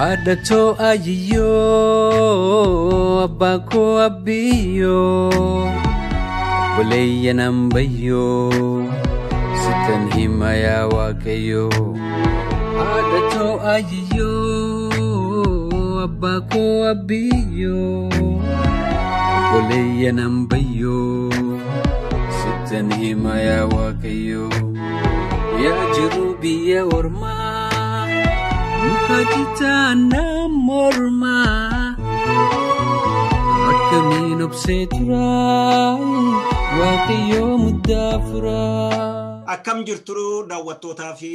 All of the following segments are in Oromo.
Haadhatoo ayiyyoo abbaa koo abbiyyoo obboleeyyan ambayyoo sitan hima yaa Waaqayyoo. Haadhatoo ayiyyoo abbaa koo abbiyyoo obboleeyyan ambayyoo sitan hima yaa Waaqayyoo. Yaa jiru biyya ormaa. Muka mormaa akkamiin obsee turaa Waaqayyoo muddaa furaa. Akkam jirtu daawwattootaa fi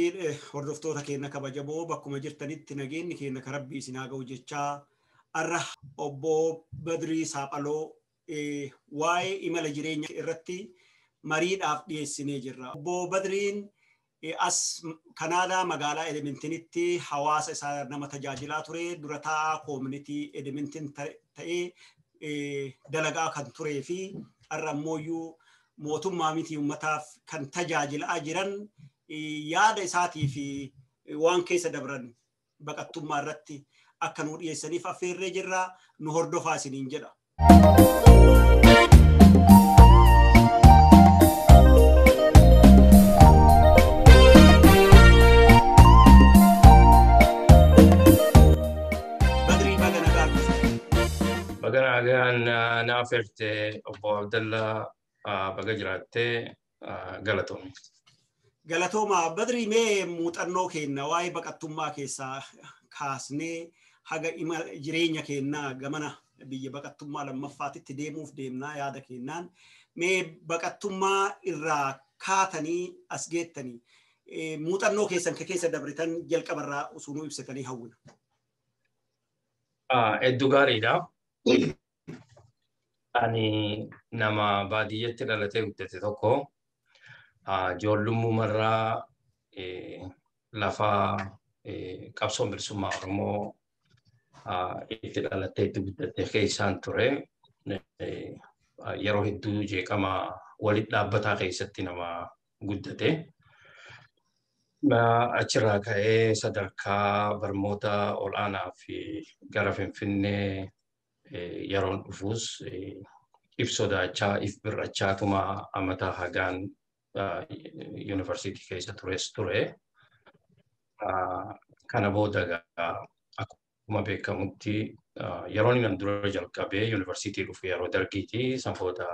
hordoftoota keenya kabajamoo bakkuma jirtanitti nageenyi keenya ka Rabbii isin haa ga'u jechaa har'a obbo Badrii Saaphaloo waa'ee imala jireenya irratti mariidhaaf dhiyeessinee jirra. Obbo Badriin as Kanaadaa magaalaa Edmontonitti hawaasa isaa nama tajaajilaa ture dura taa'aa community Edmonton ta'ee dalagaa kan turee fi har'a ammoo mootummaa miti uummataaf kan tajaajilaa jiran yaada isaatii fi waan keessa dabran baqattummaa irratti akka nu dhiyeessaniif affeerree jirra nu hordofaa isiniin jedha. Baga nagaan naaf ergite obbo Abdallaa baga jiraattee galatoomi. Galatooma Badrii mee muuxannoo keenya waa'ee baqattummaa keessaa kaasnee haga jireenya keenyaa gamana biyya baqattummaa lammaffaatitti deemuuf deemnaa yaada kennaan mee baqattummaa irraa kaatanii as geettanii muuxannoo keessan keessa dabritan jalqabarraa osoo nu ibsitanii hawwina. Hedduu gaariidha. Ani nama baadiyyatti dhalatee guddate tokko ijoollummaa lafa qabsoon bilisummaa Oromoo itti dhalattee itti guddatte keessaan ture. Yeroo hedduu jeeqama walitti dhaabbataa keessatti nama guddate. Achirraa ka'ee sadarkaa barnoota ol'aanaa fi gara Finfinnee yeroon dhufuus if sodaachaa, if birrachaatuma amata hagaan yuunivarsiitii keessa tures ture. Kana booda akkuma beekamutti yeroon inni dura jalqabee yuunivarsiitii dhufe yeroo dargiiti. San booda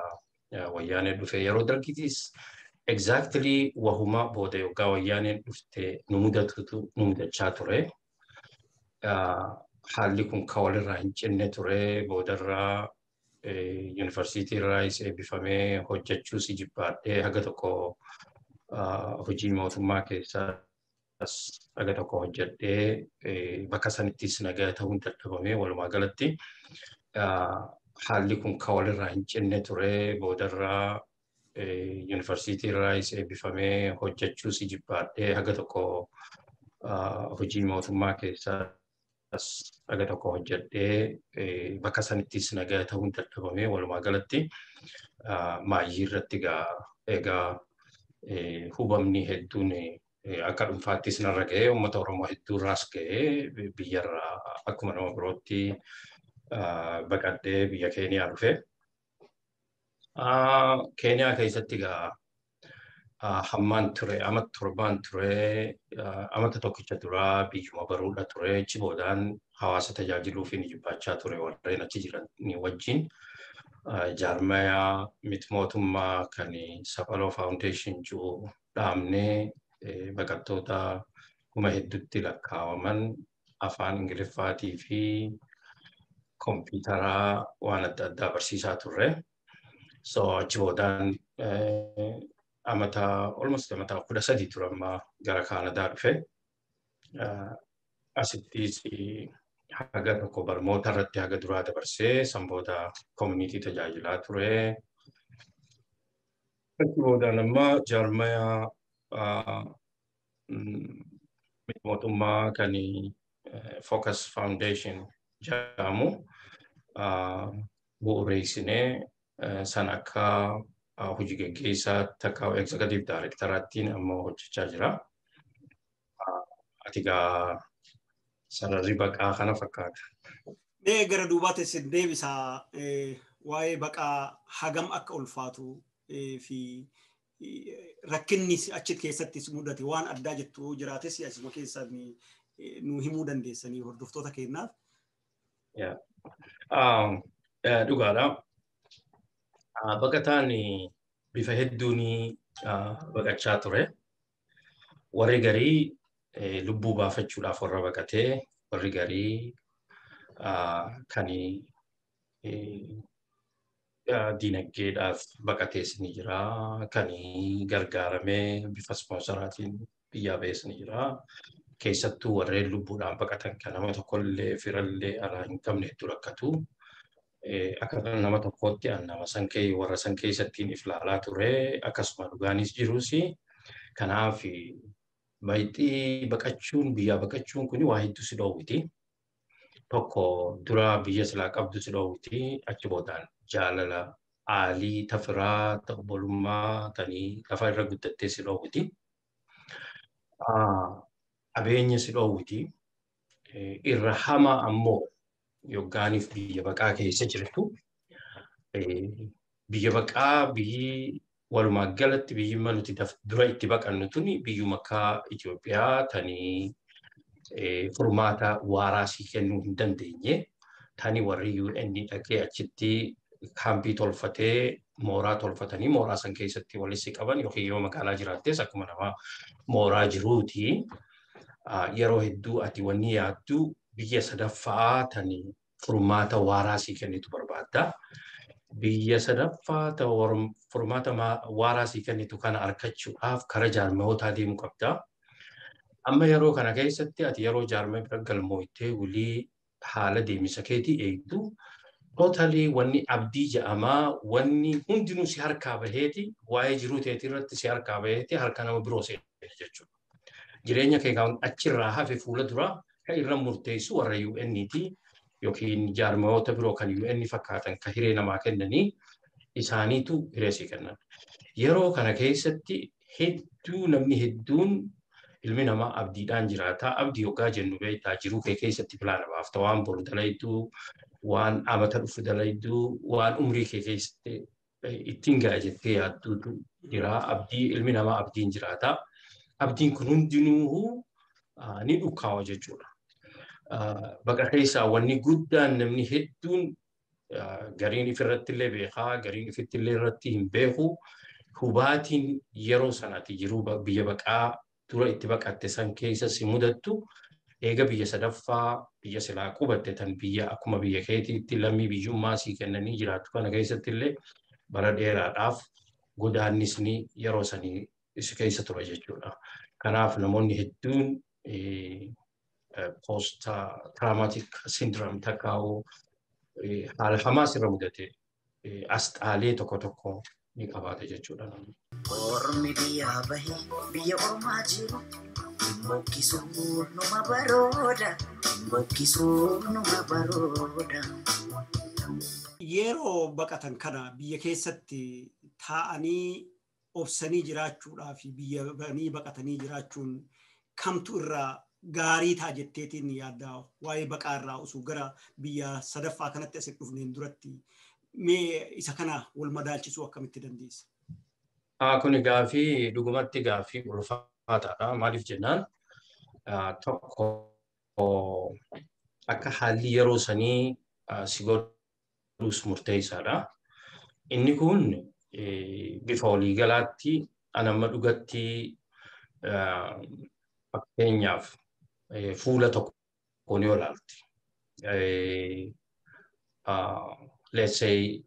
wayyaanee dhufe yeroo dargiitis exactly wahuma booda yoggaa wayyaaneen dhufte nu mudatutu nu mudachaa ture. Haalli kun ka walirraa hin cinne ture boodarraa yuunivarsiitii irraas eebbifamee hojjechuus jibbaadhee haga tokko hojii mootummaa keessaas haga tokko hojjedhee bakka sanittis nagaa ta'uun dadhabamee walumaa galatti haalli kun ka walirraa hin cinne ture boodarraa yuunivarsiitii irraas eebbifamee hojjechuus jibbaadhee haga tokko hojii mootummaa keessaas haga tokko hojjedhee bakka sanittis nagaa ta'uun dadhabamee walumaa galatti maayyii irratti egaa hubamni hedduun akka dhuunfaattis narra ga'ee uummata Oromoo hedduu irraas ga'ee biyyarraa akkuma nama birootti baqadhee biyya Keeniyaa dhufe. Keeniyaa keessatti egaa hammaan ture, amata torbaan ture, amata tokkicha duraa biyyuma baruudha ture, achi boodaan hawaasa tajaajiluuf ni jibbaachaa ture warreen achi jiran wajjin. Jaarmayaa miti mootummaa kan Saphaloo Foundation jiru dhaabnee baqattoota kuma hedduutti lakkaawaman afaan Ingiliffaatii fi kompiitaraa waan adda addaa barsiisaa turre. So achi boodaan amata almost amata 13 ture amma gara Kaanadaa dhufe. Asittis haga tokko barnoota irratti haga duraa dabarsee san booda community tajaajilaa ture. Achi boodaan amma jaarmayaa mootummaa kan Focus Foundation jedhamu bu'uureessinee san akka hojii geggeessaa takka executive directoraattiin amma hojjechaa jira. Ati egaa Sararri baqaa kana fakkaata. Mee gara duubaatti isin deebisaa waa'ee baqaa hagam akka ulfaatu fi rakkinni achi keessattis mudate waan addaa jettu jiraates asuma keessaan nu himuu dandeessanii hordoftoota keenyaaf. Dhugaadha. Baqataan bifa hedduun baqachaa ture. Warri garii lubbuu baafachuudhaaf warra baqatee, warri garii kan diinagdeedhaaf baqatees ni jira, kan gargaaramee bifa ispoonsoraatiin biyyaa ba'es ni jira. Keessattuu warreen lubbuudhaan baqatan kan nama tokkollee firallee alaa hin qabne hedduu rakkatu. Akka nama tokkootti nama san warra san keessattiin if ilaalaa ture, akkasuma dhugaanis jirus. Kanaaf baay'ee baqachuun biyyaa baqachuun kun waa hedduu si dhoowwiti. Tokko dura biyya silaa qabdu si dhoowwiti, achi boodaan jaalala aalii tafiraa ta obbolummaa tanii lafa irra guddattee si dhoowwiti. Qabeenya si dhoowwiti. Irra hamaa ammoo yoggaaniif biyya baqaa keessa jirtu. Biyya baqaa biyyi walumaa galatti biyyi nuti dura itti baqannu tuni biyyuma akka Itoophiyaa tanii furmaata waaraa sii kennuu hin dandeenye. Tani warri UN dhaqee achitti kaampii tolfatee mooraa tolfatanii mooraa san keessatti walitti qaban yookiin yoo magaalaa jiraattes akkuma nama mooraa jiruuti. Yeroo hedduu ati wanni yaaddu biyya sadaffaa tani furmaata waaraa sii kennitu barbaadda. Biyya sadaffaa furmaata waaraa sii kennitu kana argachuudhaaf kara jaarmiyootaa deemuu qabda. Amma yeroo kana keessatti ati yeroo jaarmee bira galmooytee wulii haala deemisa keetii eegdu totally wanni abdii jedhamaa wanni hundinuu si harkaa baheeti waa'ee jiruu teetii irratti si harkaa baheeti harka nama biroo seena jechuudha. Jireenya kee kan achirraa hafe fuula dura kan irra murteessu warra UN'ti yookiin jaarmiyoota biroo kan UN fakkaatan kan hiree namaa kennanii isaaniitu hiree sii kennan. Yeroo kana keessatti hedduu namni hedduun ilmi namaa abdiidhaan jiraata. Abdii hoggaa jennu beektaa jiruu kee keessatti pilaana baafta. Waan boru dalayduu, waan amata dhufu dalayduu, waan umrii kee keessatti ittiin ga'a jettee yaadduutu jira. Abdii ilmi namaa abdiin jiraata. Abdiin kun hundinuu ni dhukkaawa jechuudha. Baqa keessaa wanni guddaan namni hedduun gariin ifirratti illee beekaa, gariin ifitti illee irratti hin beeku. Hubaatiin yeroo sanatti jiruu biyya baqaa dura itti baqatte san keessa si mudattu eega biyya sadaffaa biyya silaa qubatte tan biyya akkuma biyya keetiitti lammii biyyummaa sii kennanii jiraattu kana keessatti illee bara dheeraadhaaf godaannisni yeroo sanii si keessa ture jechuudha. Kanaaf namoonni hedduun post traumatic syndrome takkaa'uu haala hamaa sirra mudate asxaalee tokko tokko ni qabaata jechuudha. Ormi biyyaa bahe biyya ormaa jiru hin numa barooda hin numa barooda. Yeroo baqatan kana biyya keessatti taa'anii obsanii jiraachuudhaa fi biyya banii baqatanii jiraachuun kamtu irraa gaarii ta'a jetteetiin yaaddaa waa'ee baqaa irraa osoo gara biyya sadaffaa kanatti asi dhufneen duratti mee isa kana wal madaalchisuu akkamitti dandeessa? Kuni gaafii dhugumatti gaafii ulfaataadha. Maaliif jennaan tokko akka haalli yeroo sanii si godhus murteessaadha. Inni kun bifa waliigalaatti anamma dhugatti fakkeenyaaf fuula tokkoon yoo ilaalte. Let's say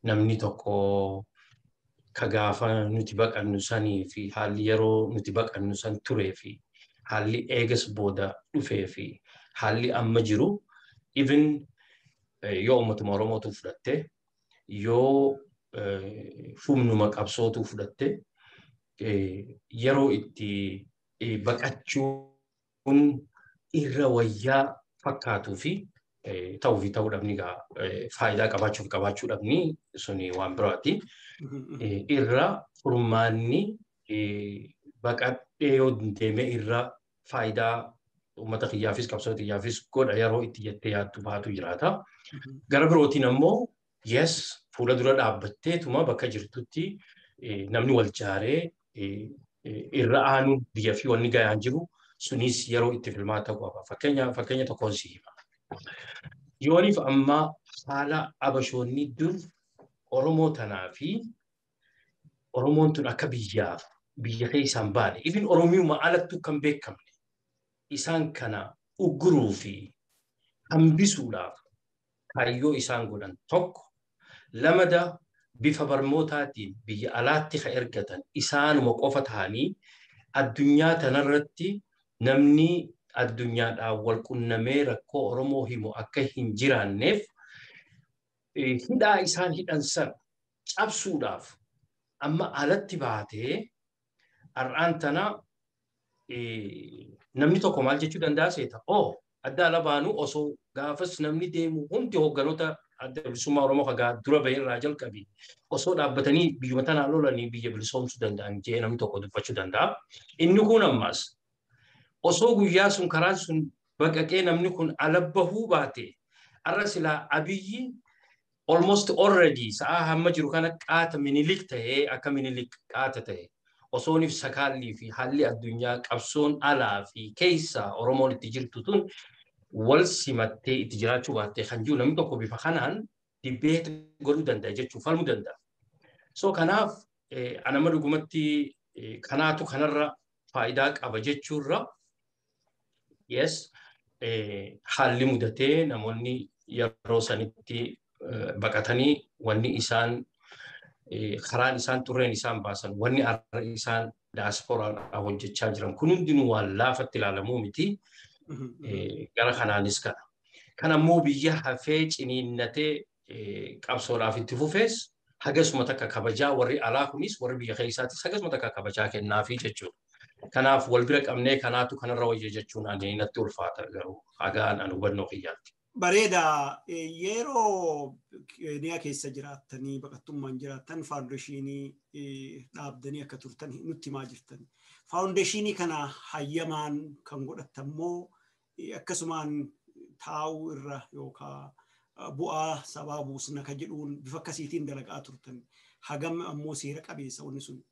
namni tokko ka gaafa nuti baqannu sanii fi haalli yeroo nuti baqannu san turee fi haalli eegas booda dhufee fi haalli amma jiru even yoo uummatuma Oromootu fudhatte yoo humnuma qabsootu fudhatte yeroo itti baqachuun irra wayyaa fakkaatuu fi ta'uu fi ta'uu dhabni faayidaa qabaachuu fi qabaachuu dhabni suni waan biraati. Irra furmaanni baqadhee yoo deeme irra faayidaa Uummata kiyyaafis qabsoo kiyyaafis godha yeroo itti jettee yaaddu baatu jiraata. Gara birootiin ammoo yes, fuula dura dhaabbatteetuma bakka jirtutti namni wal jaaree irra aanuun biyya fi wanni gayaan jiru sunis yeroo itti filmaata qaba. Fakkeenya tokkoon si hima. Yooniif amma haala abashoonni dur Oromoo tanaa fi Oromoon tun akka biyyaaf biyya keessaan baane, even Oromiyuma alattuu kan beekamne, isaan kana ugguruu fi hambisuudhaaf kaayyoo isaan godhan tokko, lamada bifa barmootaatiin biyya alaatti ka ergatan isaanuma qofa ta'anii addunyaa tanarratti namni addunyaadhaan wal qunnamee rakkoo Oromoo himu akka hin jiraanneef hidhaa isaan hidhan sana cabsuudhaaf amma alatti baatee har'aan tana namni tokko maal jechuu danda'a seeta? Oh, adda ala baanuu osoo gaafas namni deemu hundi hoogganoota Adda Bilisummaa Oromoo kagaa dura bahee irraa jalqabi osoo dhaabbatanii biyyuma tanaa lolanii biyya bilisoomsuu danda'an jee namni tokko dubbachuu danda'a. Inni kun ammas osoo guyyaa sun karaan sun baqaqee namni kun ala bahuu baate har'a silaa Abiyyi almost already sa'aa hamma jiru kana qaata Minilik ta'ee, akka Minilik qaata ta'e, osoonif sakaallii fi haalli addunyaa qabsoon alaa fi keessa Oromoon itti jirtu tun wal simattee itti jiraachuu baattee kan jiru namni tokko bifa kanaan debate godhuu danda'a jechuu falmuu danda'a. So kanaaf anama dhugumatti kanaatu kanarra faayidaa qaba jechuurra, yes, haalli mudatee namoonni yeroo sanitti baqatanii wanni isaan karaan isaan turreen isaan baasan, wanni isaan daasporaadhaan hojjechaa jiran kun hundinuu waan laafatti ilaalamuu miti. Gara kanaanis kana. Kan ammoo biyya hafee ciniinnatee qabsoodhaaf itti fufees hagasuma takka kabajaa warri alaa kunis warri biyya keessaatis hagasuma takka kabajaa kennaafii jechuudha. Kanaaf wal bira qabnee kanaatu kanarra wayya jechuun ani natti ulfaata garuu hagaan ani hubannoo kiyyaatti. Bareeda. Yeroo Keeniyaa keessa jiraattanii baqattummaan jiraattan faawundeeshinii dhaabdanii akka turtan nutti himaa jirtan. Faawundeeshinii kana hayyamaan kan godhattan moo akkasumaan taa'uu irra yookaan bu'aa sabaa buusna ka jedhuun bifa akkasiitiin dalagaa turtan? Hagam ammoo seera qabeessa wanni sun?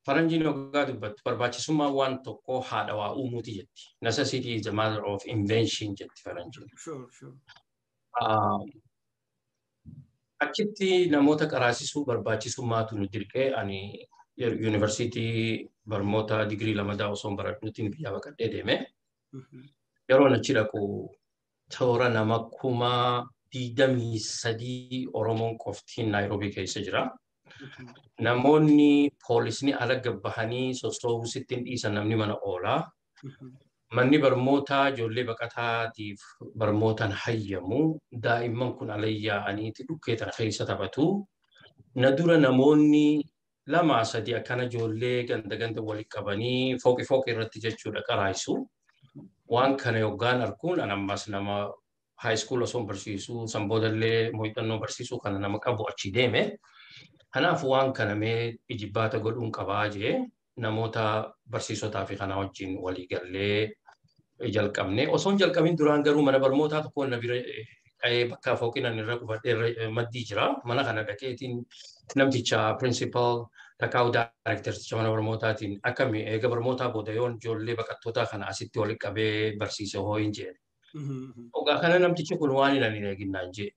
Faranjiin hoggaa dubbattu barbaachisummaa waan tokkoo haadha waa uumuuti jetti. Necessity is the mother of invention jetti faranjiin. Achitti namoota qaraasisuu barbaachisummaatu nu dirqee. Ani yuunivarsiitii barmoota digirii lamadaa osoo baradhuutiin biyyaa baqadhee deeme. Yeroo achi dhaqu toora nama 23,000 Oromoon qoftiin Naayiroobii keessa jira. Namoonni poolisni ala gabbahanii sossoo'uu sitti hin dhiisan, namni mana oolaa. Manni barmootaa ijoollee baqataatiif barmootaan hayyamu. Daa'imman kun ala yaa'aniiti dhukkee tana keessa taphatu. Na dura namoonni lama sadi akkana ijoollee ganda ganda walitti qabanii fooqi fooqi irratti jechuudha qaraayisu. Waan kana yoggaan arguun an ammas nama high school osoo barsiisuu san boodallee muuxannoo barsiisuu kana nama qabu achi deeme. Kanaaf waan kana mee ijibbaata godhuun qabaa jee namoota barsiisotaa fi kana wajjin walii gallee jalqabne. Osoo hin jalqabin duraan garuu mana barnootaa tokko na bira qa'ee bakka fooqiin ani irra qufadhee maddii jira. Mana kana dhaqeetiin namticha principal takkaa'u directorticha mana barnootaatiin akkami eega barnootaa booda yoon ijoollee baqattootaa kana asitti walitti qabee barsiise hoo hin jedhe. Ogaa kana namtichi kun waan hin ani eeginnaan jee.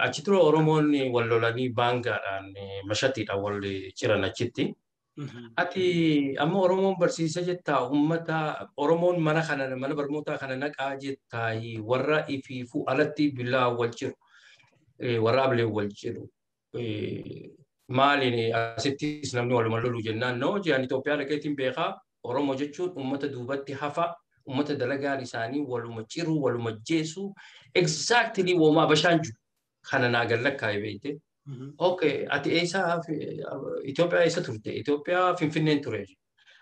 Achi ture Oromoon wal lolanii baangaadhaan mashatiidhaan wal ciran achitti. Ati amma Oromoon barsiisa jettaa, uummata Oromoon mana kana mana barnootaa kana naqaa jettaa, warra ifiifuu alatti billaa wal jiru, warra ablee wal jiru. Maaliin asittis namni waluma lolu jennaan, noo jedhan, Itoophiyaa dhaqeetiin beekaa, Oromoo jechuun uummata duubatti hafa, uummata dalagaan isaanii waluma ciru, waluma jeesu, exactly wooma Abashaan jiru kana naa gallakkaa'e beekte. Okay, ati eessa Itoophiyaa eessa turte? Itoophiyaa Finfinneen ture.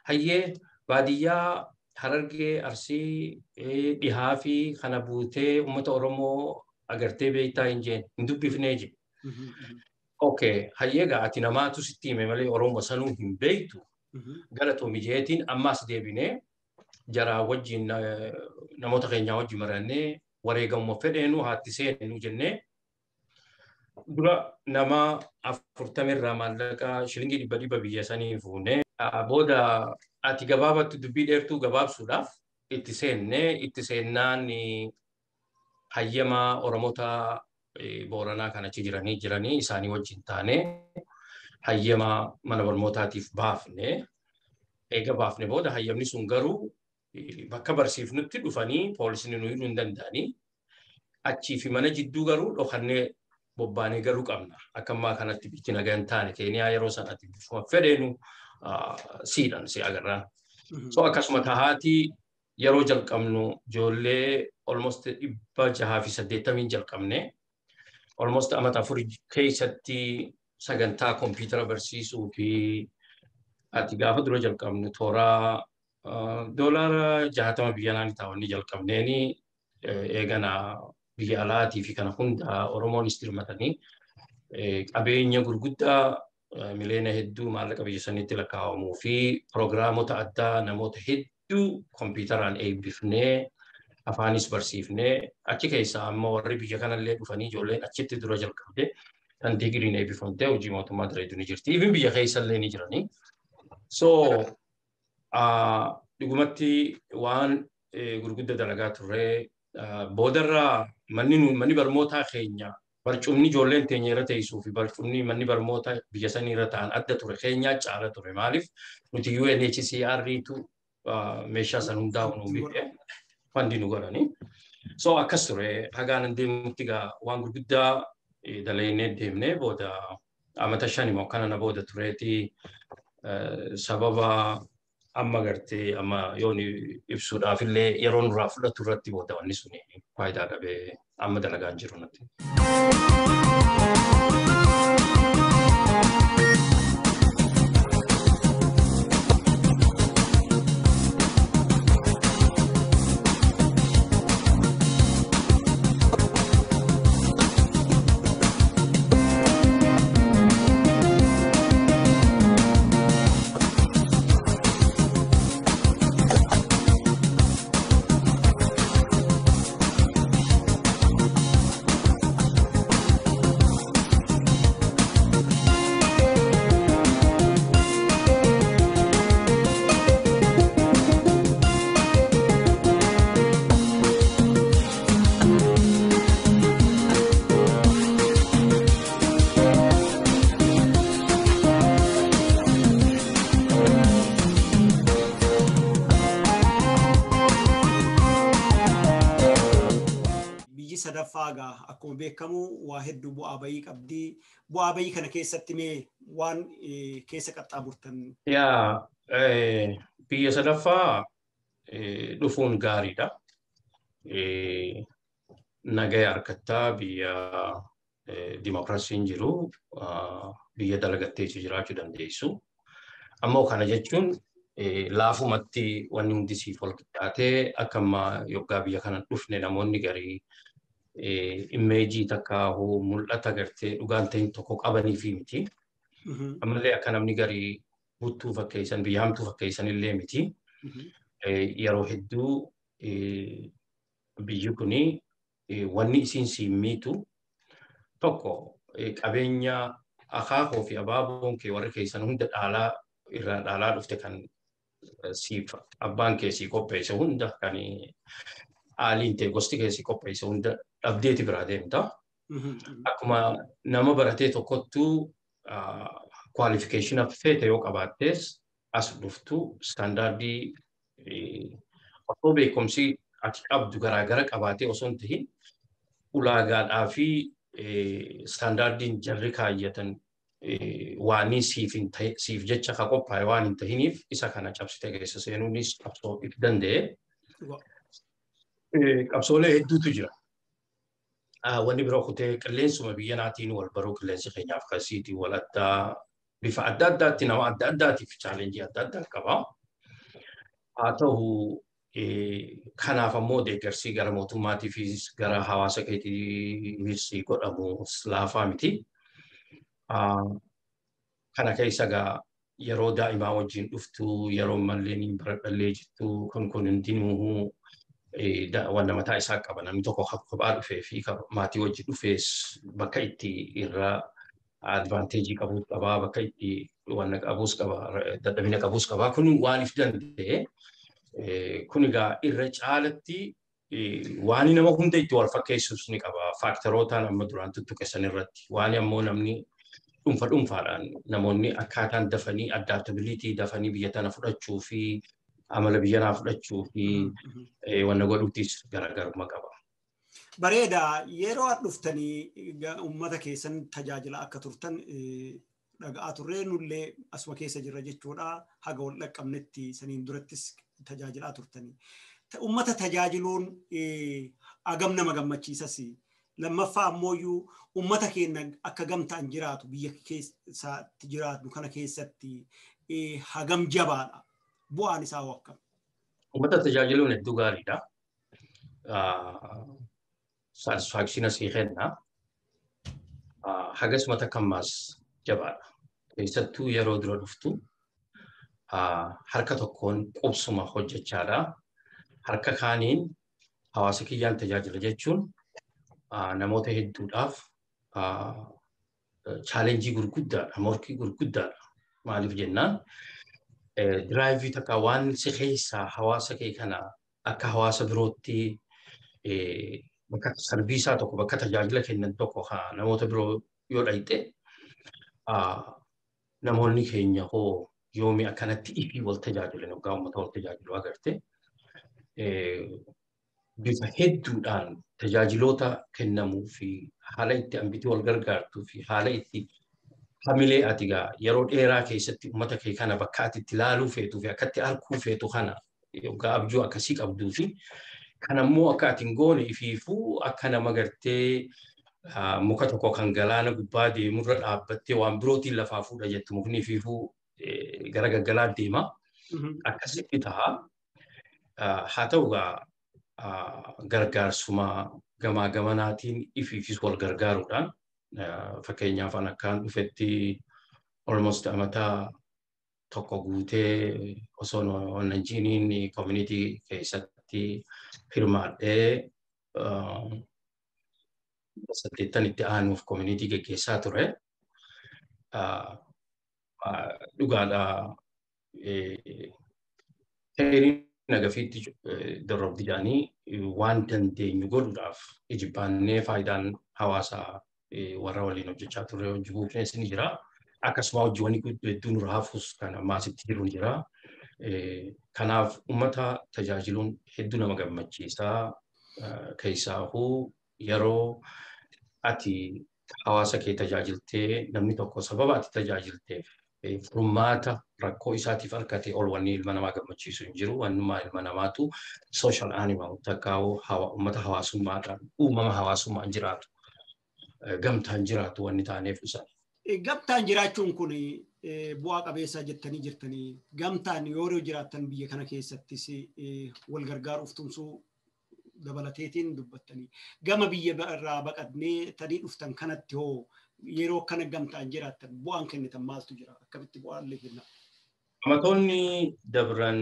Hayyee, baadiyyaa Harargee, Arsii, dhihaa fi kana buutee uummata Oromoo agartee beektaa hin jeen, hin dubbifnee je. Okay, hayyee gaa ati namaatu sitti hime malee Oromoo sanuu hin beektu. Galatoomi jeetiin ammas deebinee Jaraa wajjin namoota keenyaa wajjin marannee wareegamuma fedheenu haatti seennu jennee dura nama 40 irraa maallaqa shilingii 100 biyya sanii fuunee booda ati gabaabatti dubbii dheertuu gabaabsuudhaaf itti seennee itti seennaan hayyama Oromoota Booranaa kan achi jiranii isaanii wajjin taanee hayyama mana barnootaatiif baafne. Eega baafne booda hayyamni sun garuu bakka barsiifnutti dhufanii poolisni nu hidhuu hin danda'anii achii fi mana jidduu garuu dhokannee bobbaanee garuu qabna. Akka ammaa kanatti biyyi nagaa hin taane Keeniyaa yeroo sanatti bifuma fedheenu siidhan si agarraan. So akkasuma tahaatii yeroo jalqabnu ijoollee almost 680 jalqabne almost amata 4 keessatti sagantaa kompiitara barsiisuu fi ati gaafa dura jalqabnu toora $60 biyya naanii taa'onni jalqabneeni eegana biyya alaatii fi kana hunda Oromoonis dirmatanii qabeenya gurguddaa miliyoona hedduu maallaqa biyya saniitti lakkaa'amuu fi piroogiraamota addaa namoota hedduu kompiitaraan eebbifnee afaanis barsiifnee achi keessaa amma warri biyya kanallee dhufanii ijoolleen achitti dura jalqabde kan digiriin eebbifamtee hojii mootummaa dalagu ni jirti. Even biyya keessallee ni jiranii. So dhugumatti waan gurguddaa dalagaa turree boodarraa manni barnootaa keenya barcumni ijoolleen teenya irra teessuu fi barcumni manni barnootaa biyya sanii irra ta'an adda ture keenyaa caala ture. Maaliif nuti UNHCR tu meeshaa san hundaa'u nu bite fandi nu godhani. So akkas ture hagaan deemutti gaa waan gurguddaa dalagnee deemnee booda amata 5 immoo kana na booda tureeti sababa amma gartee amma yoon ibsuudhaaf illee yeroo nurraa fudhatu irratti booda wanni sun faayidaa dhabee amma dalagaan jiru natti. Sadaffaa akkuma beekamu waa hedduu bu'aa bayii qabdi. Bu'aa bayii kana keessatti mee waan keessa qaxxaamurtan? Yaa biyya sadaffaa dhufuun gaariidha. Nagaya harkattaa biyya dimookiraasiin jiru biyya dalagattee jiraachuu dandeessu. Ammoo kana jechuun laafumatti wanni hundi siif wal qixxaatee akka ammaa yoggaa biyya kana dhufne namoonni garii immeejii takka mul'ata gartee dhugaan ta'in tokko qabanii fi miti. Ammallee akka namni garii buttuu fakkeessan biyya hamtuu fakkeessan illee miti. Yeroo hedduu biyyi kuni wanni isiin siin miitu tokko qabeenya akaakoo fi abaaboon kee warri keessan hunda dhaalaa irraa dhaalaa dhufte kan siif abbaan kee sii qopheesse hunda kan aaliin ta'e gosti kee sii qopheesse hunda dhabdeeti biraa deemta. Akkuma nama baratee tokkottuu kwaalifikeeshina feete yoo qabaattees as dhuftu istaandaardii osoo beekumsi ati qabdu garaagara qabaatee osoo hin tahin ulaagaadhaa fi istaandaardiin jarri kaayyatan waanii siif jecha ka qophaa'e waan hin tahiniif isa kana cabsitee keessa seenuunis qabsoo if danda'e. Qabsoolee hedduutu jira. Wanni biroo kutee qilleensuma biyya naatiin wal baruu qilleensi keenyaaf kasiitii wal addaa bifa adda addaatti nama adda addaatiif chaalenjii adda addaa qaba. Haa ta'u kanaaf ammoo deeggarsi gara mootummaatiifis gara hawaasa keetiifis godhamu laafaa miti. Kana keessa egaa Yeroo daa'imaa wajjin dhuftu, yeroo malleen hin baradhallee jirtu, kun hundinuu waan mataa isaa qaba. Namni tokko kophaa dhufee fi maatii wajjin dhufees bakka itti irraa advanteejii qabuus qaba, bakka itti waan qabuus qaba, dadhabina qabuus qaba. Kun waan if danda'e. Kun egaa irra caalatti waan nama hunda itti wal fakkeessus ni qaba. Faaktarootaan amma duraan tuttuqe san irratti. Waan ammoo namni dhuunfa dhuunfaadhaan namoonni akkaataan dafanii adaptability dafanii biyya tana fudhachuu fi amala biyya naa fudhachuu fi wanna godhuuttis garaagarummaa qaba. Bareeda, yeroo dhuftanii uummata keessan tajaajila akka turtan dhaga'aa turree, nullee asuma keessa jirra jechuudha. Haga wal dhaqqabnetti saniin durattis tajaajilaa turtanii. Uummata tajaajiluun agam nama gammachiisas. Lammaffaa ammoo uummata keenya akka gamtaan jiraatu biyya keessatti jiraatu kana keessatti hagam jabaadha. Bu'aan isaa hoo akkam? Uummata tajaajiluun hedduu gaariidha. Satisfaction sii kenna. Hagasuma takka ammaas jabaadha. Keessattuu yeroo dura dhuftu harka tokkoon qubsuma hojjechaadha. Harka kaaniin hawaasa kiyyaan tajaajila jechuun namoota hedduudhaaf challenge gurguddaadha, morkii gurguddaadha. Maaliif jennaan, drive takka waan si keessaa hawaasa kee kana akka hawaasa birootti bakka service tokko, bakka tajaajila kennan tokko namoota biroo yoo dhayxe, namoonni keenya hoo yoomi akkanatti ifii wal tajaajilan, yookaan uummata wal tajaajilu agarte, bifa hedduudhaan tajaajiloota kennamuu fi haala itti hambitii wal gargaartuu fi haala itti hamilee ati gaa yeroo dheeraa keessatti uummata kee kana bakka ati itti ilaaluu feetuu fi akkatti arguu feetu kana yookaan abjuu akkasii qabduu fi kan ammoo akka ati hin goone ifiifuu akka nama gartee muka tokko kan galaana gubbaa deemurra dhaabbattee waan birootiin lafaa fuudha jettu, mukni ifiifuu gara gaggalaa deema. Akkasitti ta'a. Haa ta'u gaa, gargaarsuma gamaa gamanaatiin ifiifis wal gargaaruudhaan, fakkeenyaaf an akkaan dhufetti almost amata tokko guutee osoo wannan community keessatti hirmaadhee 8 itti aanuuf community geggeessaa ture. Dhugaadha, ta'een nagafiitti dorrobdi jedhanii waan dandeenyu godhuudhaaf ijibbaannee faayidaan hawaasaa warra waliin hojjechaa turre hojii buufnes ni jira. Akkasuma hojiiwwan hedduu nurra hafus kan ammaasitti jiru ni jira. Kanaaf uummata tajaajiluun hedduu nama gammachiisaa. Keessaahuu yeroo ati hawaasa kee tajaajiltee namni tokko sababa ati tajaajilteef furmaata rakkoo isaatiif argate ol wanni ilma namaa gammachiisu hin jiru. Wannummaa ilma namaatu social animal takkaa'u, uummata hawaasummaadhaan, uumama hawaasummaan jiraatu, gamtaan jiraatu wanni taaneef isaan. Gamtaan jiraachuun kun bu'aa qabeessaa jettanii jirtanii, gamtaan yeroo jiraattan biyya kana keessattis wal gargaaruuf tumsuu dabalateetiin dubbattanii. Gama biyya irraa baqannee tanii dhuftan kanatti hoo yeroo kana gamtaan jiraattan bu'aan kennitan maaltu jira? Akkamitti bu'aan illee kenna? Amatoonni dabran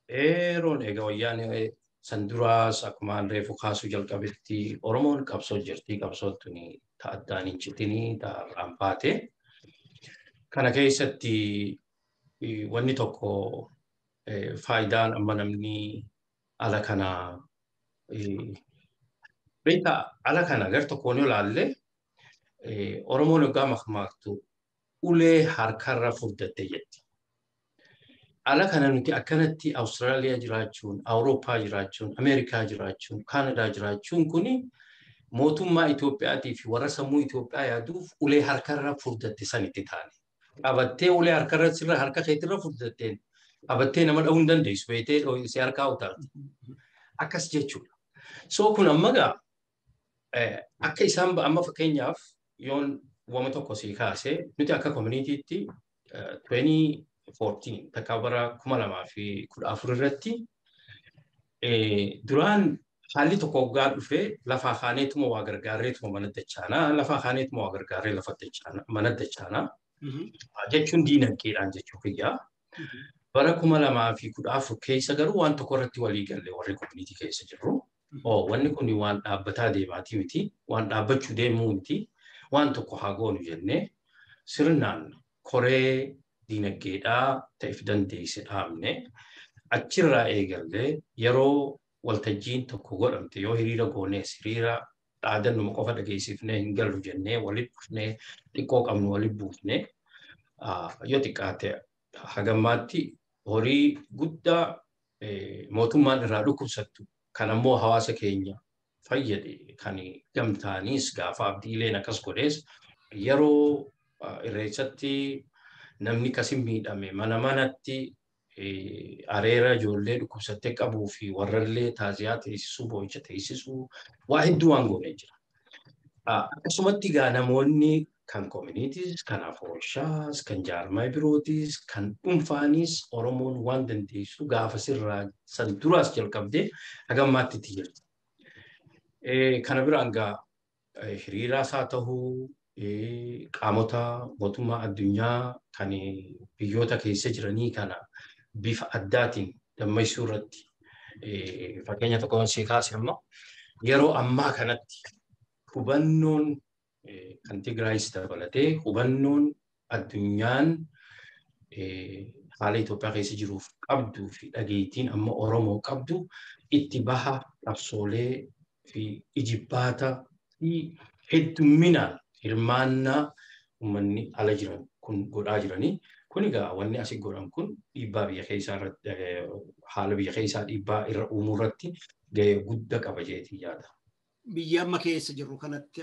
dheeroon egaa wayyaanee san duraas akkuma reefu kaasuu jalqabetti Oromoon qabsoo jirti. Qabsoon tuni ta addaan hin citinii, ta irraan baate. Kana keessatti wanni tokko faayidaan amma namni ala kana beektaa, ala kana gar tokkoon yoo ilaalle, Oromoon yoggaa makmaaktu ulee harkarra furdatte jetti. Ala kana nuti akkanatti Awustiraaliyaa jiraachuun, Awurooppaa jiraachuun, Ameerikaa jiraachuun, Kaanadaa jiraachuun kuni mootummaa Itoophiyaatii fi warra sammuu Itoophiyaa yaaduuf ulee harkarra furdatte sanitti taane. Qabattee ulee harkarra sirra harka keetirra furdatteen qabattee nama dha'uu hin dandeessu, beektee si harkaa utaalti. Akkas jechuudha. So kun amma gaa akka isaan amma fakkeenyaaf yoon wama tokko sii kaasee, nuti akka communitytti 2014 takka bara 2014 irratti duraan haalli tokko waggaa dhufee lafaa kaaneetuma waa gargaarreetuma mana dachaanaa, lafaa kaaneetuma waa gargaarree lafa dachaanaa mana dachaanaa. Jechuun diinagdeedhaan jechuu kiyya. Bara 2014 keessa garuu waan tokko irratti walii galle warri koominiitii keessa jirru. Wanni kun waan dhaabbataa deemaatii miti, waan dhaabbachuu deemuu miti, waan tokko haa goonu jennee sirnaan koree diinagdeedhaa ta'eef dandeesse dhaabne achirraa eegallee yeroo waltajjiin tokko godhamte yoo hiriira goonees hiriira dhaadannuma qofa dhageessifnee hin gallu jennee walitti dhufnee xiqqoo qabnu walitti buufnee yoo xiqqaate hagammaatti horii guddaa mootummaan irraa dhukkubsattu kan ammoo hawaasa keenya fayyade kan gamtaaniis gaafa abdiileen akkas godhees yeroo irreessatti namni kasin miidhame mana manatti areera ijoollee dhukkubsattee qabuu fi warrallee taaziyaa teessisuu boo'icha teessisuu waa hedduu waan goonee jira. Akkasumatti egaa namoonni kan koominiitiis, kan afooshaas, kan jaarmaa birootiis, kan dhuunfaanis Oromoon waan dandeessu gaafa sirraa san duraas jalqabdee hagammaatti itti jirti. Kana biraan egaa hiriiraas haa ta'uu qaamota mootummaa addunyaa kan biyyoota keessa jiranii kana bifa addaatiin dammaysuu irratti fakkeenya tokko si kaase ammoo yeroo ammaa kanatti hubannoon kan Tigraayis dabalatee hubannoon addunyaan haala Itoophiyaa keessa jiruuf qabduu fi dhageettiin amma Oromoo qabdu itti baha qabsoolee fi ijibbaata fi heddumminaan hirmaannaa uummanni ala jiran kun godhaa jiranii. Kun egaa wanni asii godhan kun dhiibbaa biyya keessaa irratti haala biyya keessaa dhiibbaa irra uumuu irratti gahee guddaa qaba jeetii yaada. Biyya amma keessa jirru kanatti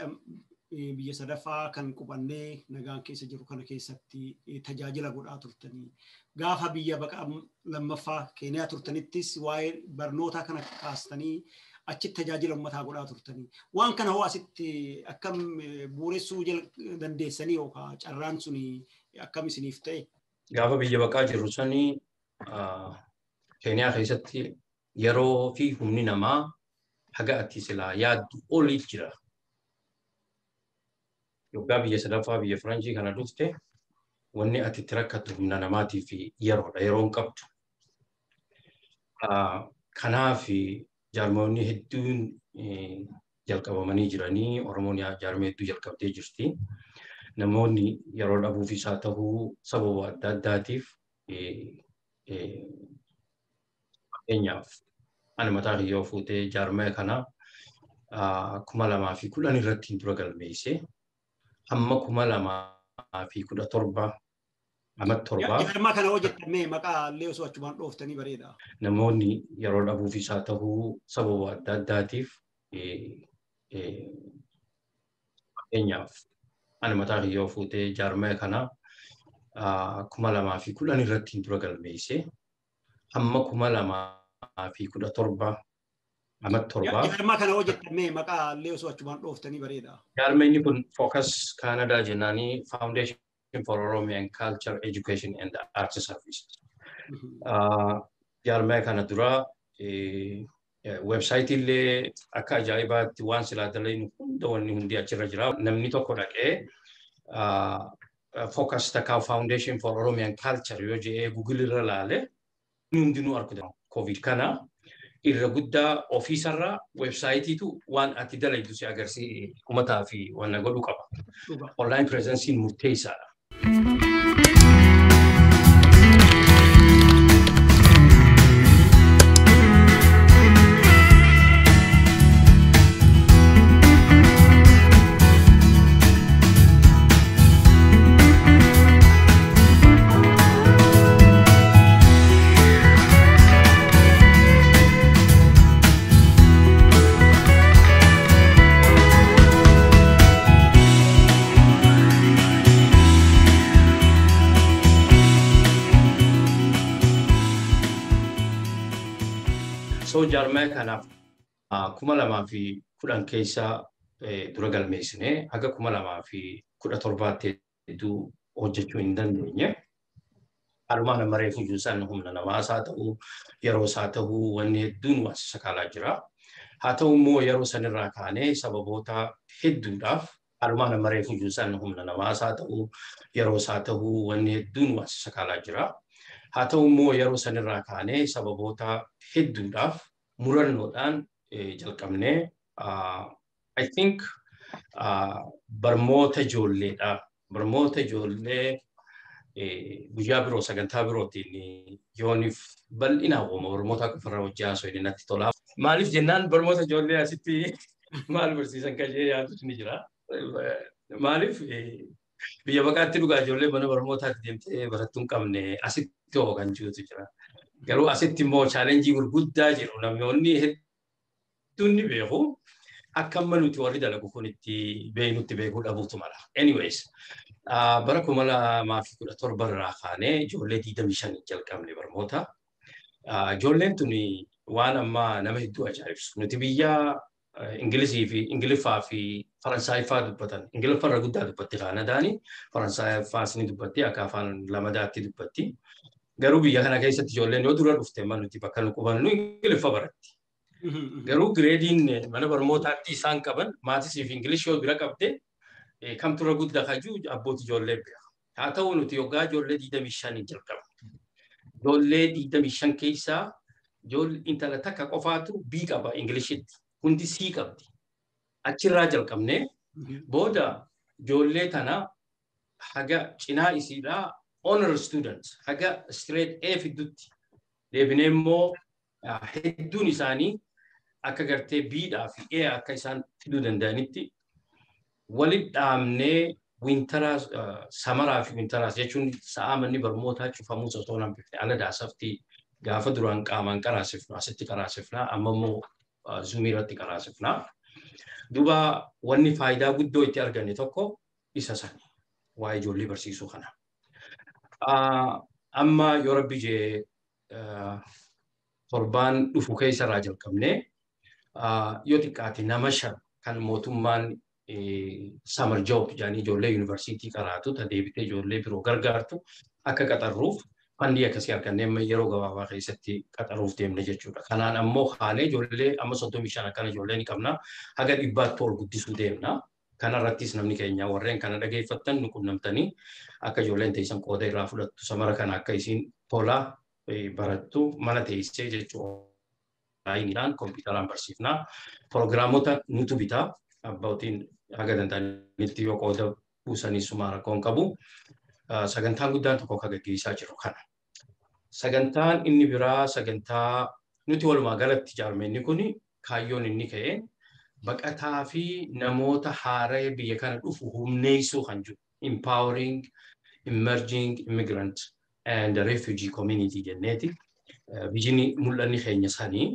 biyya sadaffaa kan qubannee nagaan keessa jiru kana keessatti tajaajila godhaa turtanii gaafa biyya baqaa lammaffaa Keeniyaa turtanittis waa'ee barnootaa kana kaastanii achitti tajaajila uummataa godhaa turtanii waan kana hoo asitti akkam bu'uuressuu dandeessanii yookaan carraan suni akkam isiniif ta'e? Gaafa biyya baqaa jirru sanii Keeniyaa keessatti yeroo fi humni namaa haga ati silaa yaaddu olii jira. Yoggaa biyya sadaffaa biyya Faranjii kana dhufte wanni ati itti rakkattu humna namaatii fi yeroodha. Yeroon qabdu. Kanaaf jaarmoonni hedduun jalqabamanii jiranii Oromoon jaarmee hedduu jalqabdee jirti. Namoonni yeroo dhabuufis haa ta'uu sababa adda addaatiif fakkeenyaaf ani mataa kiyyoo fuutee jaarmee kana 2010 irratti dura galmeesse. Hamma 2017 amma torbaaf. Jaarmaa kana hojjetamee maqaa illee osoo achumaan dhooftanii bareeda. Namoonni yeroo dhabuufis haa ta'uu sababa adda addaatiif fakkeenyaaf ani mataa kiyyoo fuutee jaarmee kana 2010 irratti dura galmeesse. Hamma 2017 amma torbaaf. Jaarmaa kana hojjetamee maqaa illee osoo achumaan dhooftanii bareeda. Jaarmeenyi kun Focus Canada jennaanii Foundation for Oromian Culture, Education and Arts Services. Jaarmee kana dura weebsaayitii illee akka ajaa'ibaatti waan silaa dalaynu hunda wanni hundi achirra jira. Namni tokko dhaqee Focus takkaa Foundation for Oromian Culture yoo jedhee Google irra laale hundinuu argatu. Covid kana irra guddaa ofiisarraa weebsaayitiitu waan ati dalaydu si agarsiisa uummataa fi waan godhuu qaba. Online presensiin murteessaadha. So jaarmee kanaaf 2010 keessa dura galmeessine haga 2017 hedduu hojjechuu hin dandeenye. Alumaan amma reefu isaan humna namaas haa ta'uu yeroo isaa ta'uu wanni hedduun waan sakaalaa jira. Haa ta'u immoo yeroo sanirraa kaanee sababoota hedduudhaaf Haalumaan amma reefu jiru san humna namaas haa ta'u, yeroo isaa ta'u, wanni hedduun waan sakaalaa jira. Haa ta'u immoo yeroo sanirraa kaanee sababoota hedduudhaaf murannoodhaan jalqabnee, I think, barmoota ijoolleedha. Barmoota ijoollee guyyaa biroo sagantaa birootiin yooniif bal'inaan uuma barmoota qofarra hojii haasoo natti tola. Maaliif jennaan, barmoota ijoollee asitti maal barsiisan kan jedhee yaadus ni jira. Maaliif biyya baqaatti dhugaa ijoollee mana barnootaatti deemtee barattuu hin qabne asitti hoo kan jirutu jira. Garuu asitti immoo challenge gurguddaa jiru, namoonni hedduun ni beeku. Akka amma nuti warri dalagu kun itti beeknutti beekuu dhabuutu mala. Anyways, bara 2017 irraa kaanee ijoollee 25 jalqabne barnoota. Ijoolleen tuni waan amma nama hedduu ajaa'ibsu. Nuti biyya Ingilizii fi Ingiliffaa fi Faransaayifaa dubbatan. Ingiliffa irra guddaa dubbatti Kaanadaani. Faransaayiffaas ni dubbatti, akka afaan lamadaatti dubbatti. Garuu biyya kana keessatti ijoolleen yoo dura dhufte amma nuti bakka nu qubannu Ingiliffa baratti. Garuu gireediin mana barnootaatti isaan qaban maths fi English yoo bira qabde kamtu irra guddaa kajuu abbootii ijoollee beeka. Haa ta'u, nuti yoggaa ijoollee 25 jalqabne. Ijoollee 25 keessaa ijoollee intala takka qofaatu B qaba Inglishitti. Hundi C qabdi. Achirraa jalqabnee booda ijoollee tana haga cinaa isiidhaa honor students haga straight A fiddutti deebinee immoo hedduun isaanii akka gartee Bdhaa fi A akka isaan fiduu danda'anitti walit dhaabnee, winter summer fi winteraas jechuun sa'a manni barnootaa cufamuu osoo hin hambifne, ala daasaftii gaafa duraan qaamaan qaraasifnu asitti qaraasifna, amma immoo Zoomii irratti qaraasifna. Duuba wanni faayidaa guddoo itti arganne tokko isa sani, waa'ee ijoollee barsiisuu kana. Amma yoo Rabbi jee torbaan dhufu keessarraa jalqabnee yoo xiqqaate nama 5 kan mootummaan summer job jedhanii ijoollee yuunivarsiitii qaraatu ta deebitee ijoollee biroo gargaartu akka qaxarruuf fund akkasii argannee amma yeroo gabaabaa keessatti qaxaruuf deemne jechuudha. Kanaan ammoo haanee ijoollee amma 35 akkana ijoollee ni qabna. Haga 100tti ol guddisuu deemna. Kanarrattis namni keenya warreen kana dhageeffattan nu qunnamtanii akka ijoolleen teessan qooda irraa fudhattu, summer kana akka isiin tola barattu mana teessee jechuudha. Onlineidhaan kompiitaraan barsiifna. Proogiraamota nutu bitaa. Abbootiin haga danda'anitti yoo qooda buusanii suma rakkoon qabu. Sagantaan guddaan tokko akka gaggeessaa jiru kana. Sagantaan inni biraa, sagantaa nuti walumaa galatti jaarmeenni kun kaayyoon inni ka'e baqataa fi namoota haaraa biyya kana dhufu humneessuu kan jiru. Empowering emerging immigrant and refugee community jenneeti. Vision mul'anni keenya sanii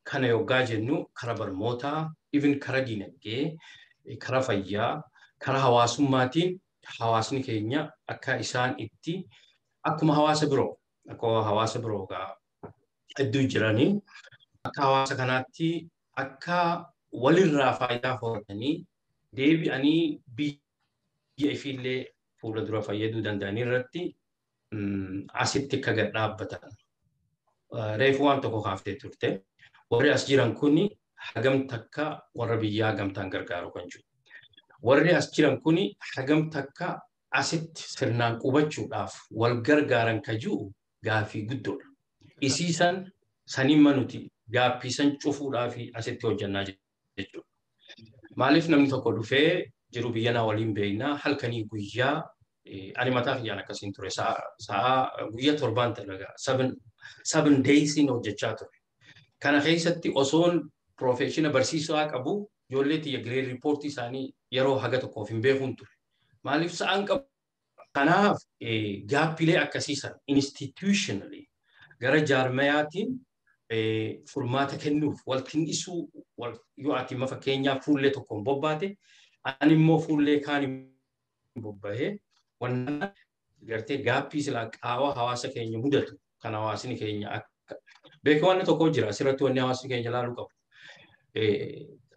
kana yoggaa jennu kara barnootaa, even kara dinagdee, kara fayyaa, kara hawaasummaatiin hawaasni keenya akka isaan itti akkuma hawaasa biroo hedduu jiranii akka hawaasa kanaatti akka walirraa faayidaa horatanii deebi'anii biyya ifiillee fuula dura fayyaduu danda'anii irratti asitti akka gad dhaabbatan. Reefu waan tokko kaaftee turte. Warri as jiran kuni hagam takka warra biyyaa gamtaan gargaaru kan jiru. Warri as jiran kuni hagam takka asitti sirnaan qubachuudhaaf wal gargaaran ka jiru gaafii guddoodha. Isiisan sanimma nuti gaaffiisan cufuudhaaf asitti hojjannaa jechuudha. Maaliif namni tokko dhufee jiru biyya naa waliin beeknaa, halkanii guyyaa, ani mataa kiyyaan akkasiin ture, sa'a guyyaa 7n dalagaa, 7 daysiin hojjechaa ture. Kana keessatti osoon profession barsiisaa qabu ijoollee tiyya grade report isaanii yeroo haga tokkoof hin beekuun ture. Maaliif sa'aan qabu? Kanaaf gaaffilee akkasiisan institutionally gara jaarmayaatiin furmaata kennuuf waltin'isuu, yoo ati amma fakkeenyaaf fuullee tokkoon bobbaate, ani immoo fuullee kaan bobbahee, wanna gartee gaaffii silaa qaawwa hawaasa keenya mudatu kan hawaasni keenya akka beeku wanni tokko jira asirratti, wanni hawaasni keenya ilaaluu qabu.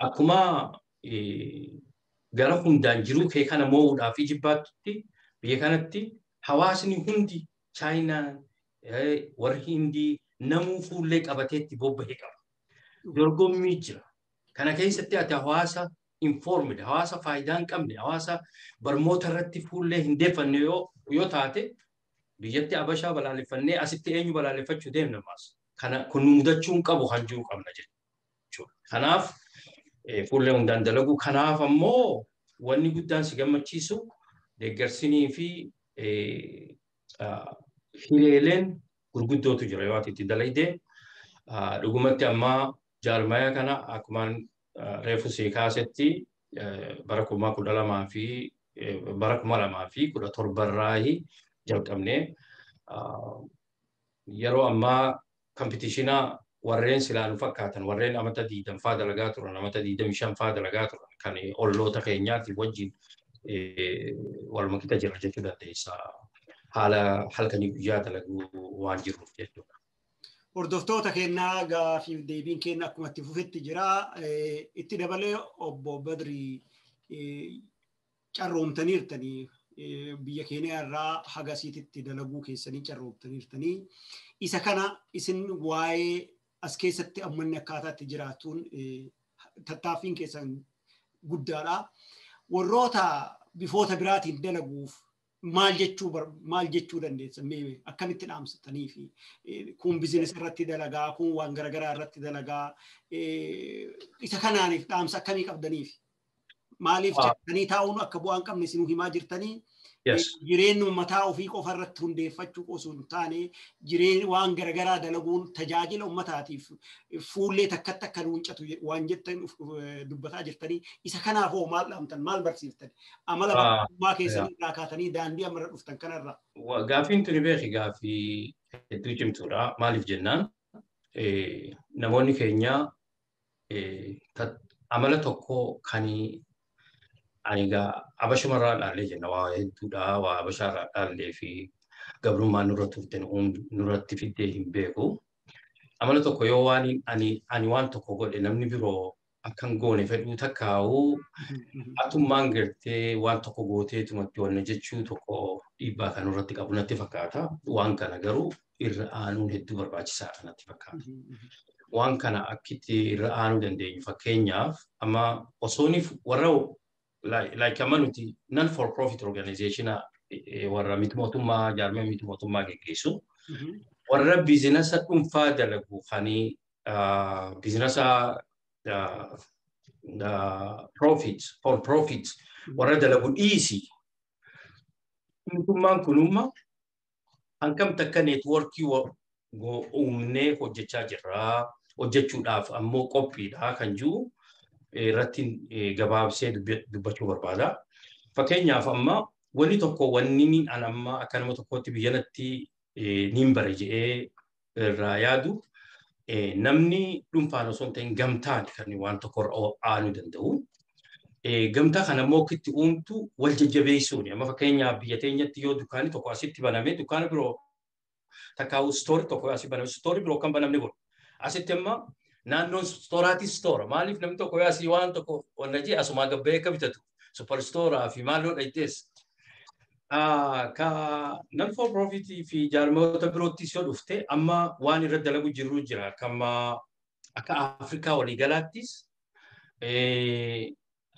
Akkuma gara hundaan jiruu kee kana moo'uudhaaf jibbaattutti, biyya kanatti hawaasni hundi, Chaayinaan, warri Hindii, namuu fuullee qabateetti bobbahee qaba. Dorgommii jira. Kana keessatti ati hawaasa uninformed, hawaasa faayidaa hin qabne, hawaasa barmoota irratti fuullee hin deeffanne yoo taate biyyatti Abashaa balaaleffannee asitti eenyu balaaleffachuu deemna maas. Kana kun mudachuu hin qabu kan jiru qabna jechuudha. Kanaaf fuullee hundaan dalagu. Kanaaf ammoo wanni guddaan si gammachiisu deeggarsinii fi hireeleen gurguddootu jira yoo ati itti dalagde. Dhugumatti ammaa jaarmaya kana akkumaan reefu sii kaasetti bara 2012 fi bara 2017 jalqabnee yeroo ammaa competition warreen silaa nu fakkaatan warreen amata 20 faa dalagaa turan, amata 25 faa dalagaa turan kan olloota keenyaati wajjin waluma qixa jira jechuu dandeessa. Haala halkanii guyyaa dalaguu waan jiruuf jechuudha. Hordoftoota keenyaa, gaafiif deebiin keenya akkuma itti fufetti jira. Itti dabalee obbo Badrii, carroomtaniirtanii biyya keenya irraa haga siititti dalaguu keessanii carroomtaniirtanii. Isa kana isin waa'ee as keessatti ammanni akkaataa itti jiraatuun tattaaffiin keessan guddaadha. Warroota bifoota biraatiin dalaguuf maal jechuu dandeessan? Mee akkamitti dhaamsatanii fi kun business irratti dalagaa, kun waan garaagaraa irratti dalagaa, isa kanaaniif dhaamsa akkamii qabdaniif? Maaliif jettanii taa'uun akka bu'aa hin qabne isinuu himaa jirtanii, jireenya mataa ofii qofa irratti hundeeffachuu osoo hin taane jireenya waan garaagaraa dalaguun tajaajila ummataatiif fuullee takkatti akka luuncatu waan jettan dubbataa jirtanii, isa kanaaf hoo maal dhaamtan, maal barsiiftan, amala barummaa keessanii irraa kaatanii daandii ammarra dhuftan kanarraa? Gaaffiin tuni beeki gaaffii hedduu cimtuudha. Maaliif jennaan, namoonni keenya amala tokko kan ani egaa Abashumarraa dhaallee jenna, waa hedduudha, waa Abashaarraa dhaallee fi gabrummaan nurra turte nurratti fiddee hin beeku. Amala tokko yoo waan ani waan tokko godhe namni biroo akka hin goone fedhuu takkaa'uu atummaan gartee waan tokko gooteetumatti wanna jechuu tokko dhiibbaa kan nurratti qabu natti fakkaata. Waan kana garuu irra aanuun hedduu barbaachisaadha natti fakkaata. Waan kana akkitti irra aanuu dandeenyu, fakkeenyaaf amma osooniif warra like amma nuti non for profit organization, warra miti mootummaa, jaarmee miti mootummaa geggeessu, warra business dhuunfaa dalagu kan business profit for profit warra dalagu dhiisi. Mootummaan kunumma hangam takka network uumnee hojjechaa jirra, hojjechuudhaaf ammoo qophiidha kan jiru irratti gabaabsee dubbachuu barbaada. Fakkeenyaaf amma wanni tokko wanni an amma akka nama tokkootti biyyanatti niin bare jedhee irraa yaadu, namni dhuunfaan osoo hin ta'in gamtaan kan waan tokko irra aanuu danda'u. Gamtaa kana immoo itti uumtu wal jajjabeessuuni. Amma fakkeenyaaf biyya teenyatti yoo dukkaanni tokko asitti baname, dukkaana biroo takkaa'u store tokko asii baname, store biroo kan banamne godhu. Asitti amma naannoon stooraatis store. Maaliif namni tokko yoo asii waan tokko wanna jee asumaa gabbee akka bitatu super store fi maaloo dhayitees. Ka non for profit fi jaarmoota biroottis yoo dhufte, amma waan irra dalagu jirru jira. Akkama akka Afrikaa waliigalaattis,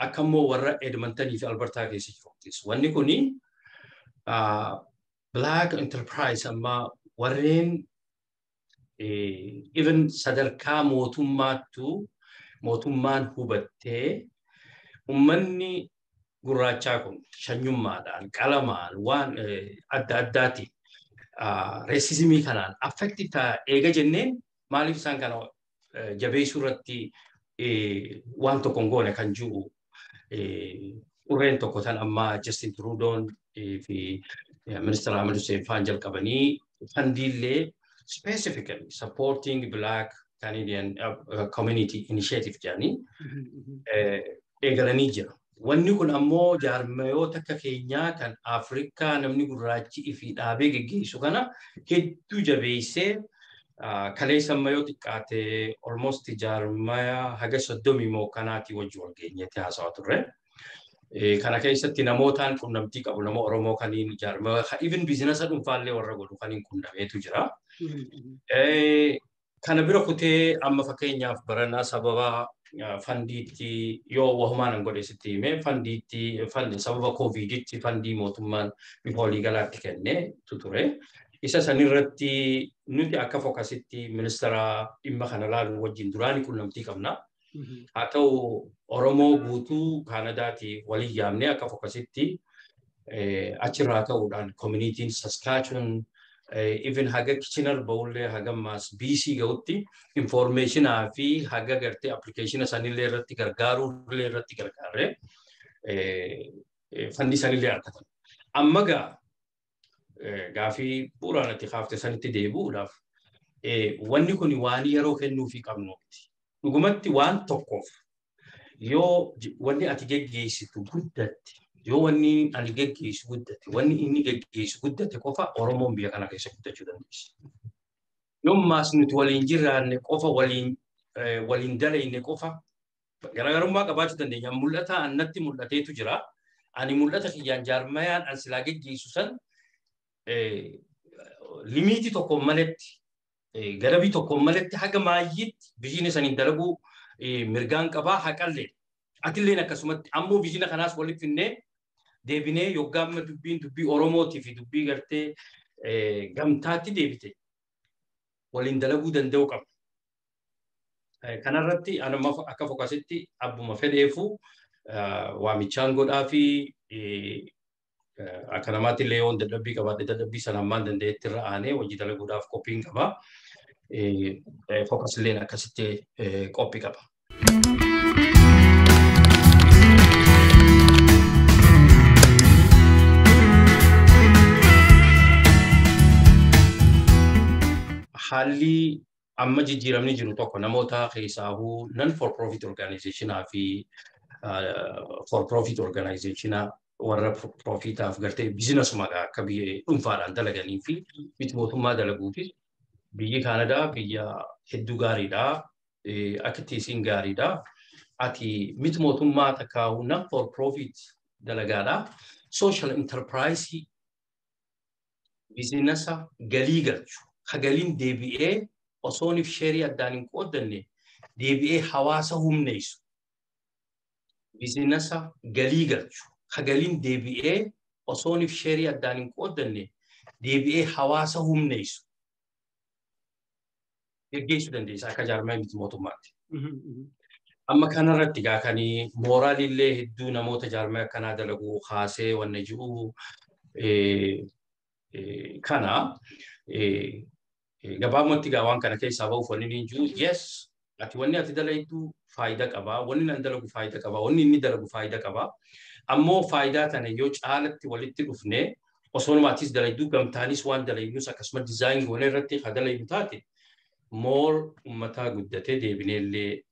akka immoo warra Edmontanii fi Albertaa keessa jiruttis. Wanni kuni Black Enterprise amma warreen even sadarkaa mootummaattuu mootummaan hubattee ummanni gurraachaa kun shanyummaadhaan, qalamaan, waan adda addaatiin racism kanaan affect ta'a eega jenneen, maaliif isaan kana jabeessuu irratti waan tokko hin goone kan jiru urreen tokko tan amma Justin Trudeau fi Ministeera Ahmed Hussein faan jalqabanii fundiillee specifically supporting Black Canadian Community Initiative jedhanii eegalanii jira. Wanni kun ammoo jaarmayoota akka keenyaa kan Afrikaa namni gurraachi ifii dhaabee geggeessu kana hedduu jabeessee, kaleessa amma yoo xiqqaate almost jaarmaya haga 30 moo kanaatii wajji wal geenyetti haasawaa turre. Kana keessatti namootaan qunnamtii qabu, nama Oromoo kaniin jaarmaya even business dhuunfaallee warra godhu kaniin qunnameetu jira. Kana bira kutee amma fakkeenyaaf baranaa sababa Fundiitti yoo wahumaan an godhe sitti hime, fundiitti sababa COVIDitti fundii mootummaan bifa waliigalaatti kennee ture. Isa sanirratti nuti akka FOCASitti ministeera dhimma kana laalu wajjin duraanii quunnamtii qabna. Haa ta'u, Oromoo guutuu Kaanadaati waliin yaamnee akka FOCASitti achirraa ka'uudhaan communityn Saskatchewan, even haga Kitchener bahullee, haga maas BC gahutti informationaa fi haga gartee applicationa sanillee irratti gargaaruu illee irratti gargaaree fundii sanillee argatan. Amma gaa gaafii bu'uuraan itti kaafte sanitti deebi'uudhaaf, wanni kun waan yeroo kennuufii qabnu miti. Dhugumatti waan tokkoof yoo wanni ati geggeessitu guddatte, yoo wanni ani geggeessu guddate, wanni inni geggeessu guddate qofa Oromoon biyya kana keessa guddachuu dandeessi. Yommaas nuti waliin jiraanne qofa, waliin dalayne qofa, garaagarummaa qabaachuu dandeenya. Mul'ata annatti mul'ateetu jira. Ani mul'ata kiyyaan jaarmayaan an silaa geggeessu san limitii tokkoon maletti, garabii tokkoon maletti, haga maayyiitti visiona saniin dalaguu mirgaan qabaa, haqallee. Atilleen akkasumatti. Ammoo visiona kanaas walitti finnee deebinee yoggaa amma dubbiin dubbii Oromootii fi dubbii gartee gamtaatti deebite waliin dalaguu danda'uu qabna. Kanarratti anuma akka FOCASitti abbuma fedheefu waamichaan godhaa fi akka namaatti illee yoon dadhabbii qabaadhe, dadhabbii sana ammaan danda'etti irra aanee hojii dalaguudhaaf qophiin qaba. FOCAS illeen akkasitti qophii qaba. Haalli amma jijjiiramni jiru tokko namoota keessaahuu non for profit organizationaa fi for profit organizationaa, warra profitaaf gartee businessuma akka biyya dhuunfaadhaan dalaganii fi miti mootummaa dalaguufis biyyi Kaanadaa biyya hedduu gaariidha. Akka itti isiin gaariidha. Ati miti mootummaa takkaa'u non for profit dalagaadha. Social enterprise, businessa galii galchu, ka galiin deebi'ee osooniif shareii addaan hin qooddanne deebi'ee hawaasa humneessu. Businessa galii galchu, ka galiin deebi'ee osooniif shareii addaan hin qooddanne deebi'ee hawaasa humneessu geggeessuu dandeessa akka jaarmaa miti mootummaatti. Amma kanarratti gaa kan moraleillee hedduu namoota jaarmaa akkanaa dalaguu kaasee wanna jiru kana. Gabaabumatti gaa waan kana keessaa bahuuf wanni inni jiru, yes, ati wanni ati dalagdu faayidaa qaba, wanni nan dalagu faayidaa qaba, wanni inni dalagu faayidaa qaba. Ammoo faayidaa tana yoo caalatti walitti dhufnee, osoo atis dalagduu gamtaanis waan dalagnus akkasuma design goonee irratti haa dalagnu taate, more uummataa guddatee deebinee illee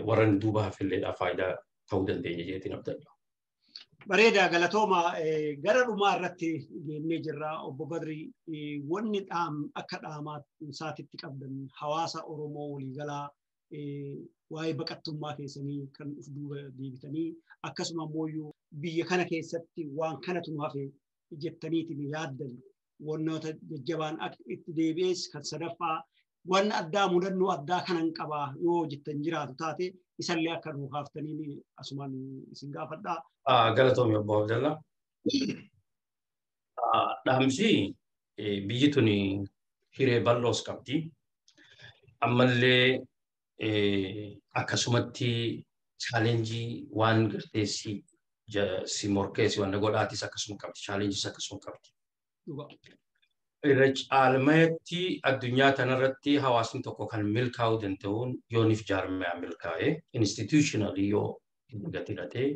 warra nu duuba hafilleedhaaf faayidaa ta'uu dandeenya jeetiin abdadha. Bareedaa, galatooma. Gara dhumaa irratti geennee jirra. Obbo Badri, wanni dhaam akka dhaamasaatitti qabdan hawaasa Oromoo waliigalaa, waa'ee baqattummaa keessanii kan uf duuba deebitanii, akkasuma ammoo biyya kana keessatti waan kanatu nu hafe jettaniitiin yaaddan, wannoota jajjabaan itti deebi'ees kan sadaffaa waan addaa, mudannoo addaa kanan qabaa yoo jettan jiraatu taate, isallee akka nu kaaftaniin asumaan isin gaafadhaa. Galatoomi, Obbo Abdallaa. Dhaamsi, biyyi tuni hiree bal'oos qabdi. Ammallee akkasumatti challengeii waan gartee si morkeessi waan godhaatis akkasuma qabdi. Challengeis akkasuma qabdi. Irra caalmayatti addunyaa tanarratti hawaasni tokko kan milkaa'uu danda'uun yooniif jaarmaya milkaa'e, institutionally yoo gati hidhatee,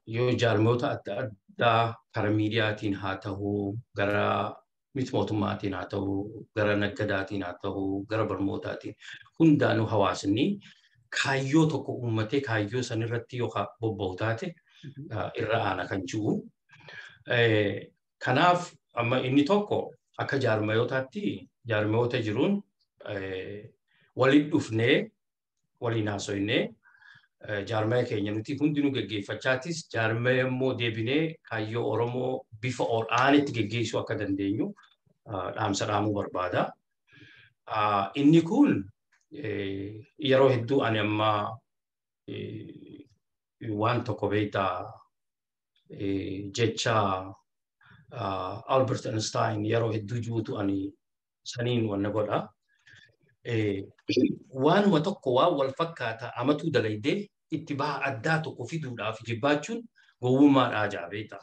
yoo jaarmoota adda addaa karaa miidiyaatiin haa ta'uu, gara miti mootummaatiin haa ta'uu, gara naggadaatiin haa ta'uu, gara barnootaatiin, hundaanuu hawaasni kaayyoo tokko uummatee kaayyoo sanirratti yoo bobba'u taate irra aana kan jiru. Kanaaf amma inni tokko akka jaarmayootaatti jaarmayoota jiruun waliin dhufnee waliin haasofnee, jaarmaya keenya nuti hundinuu geggeeffachaatis, jaarmaya immoo deebinee kaayyoo Oromoo bifa ol'aanitti geggeessuu akka dandeenyu dhaamsa dhaamuu barbaada. Inni kun yeroo hedduu ani amma waan tokko beektaa jecha Albert Einstein yeroo hedduu juutu ani saniin wanna godha. Waanuma tokko waan wal fakkaata amatuu dalaydee itti baha addaa tokko fiduudhaaf jibbaachuun gowwummaadhaa jaa beektaa.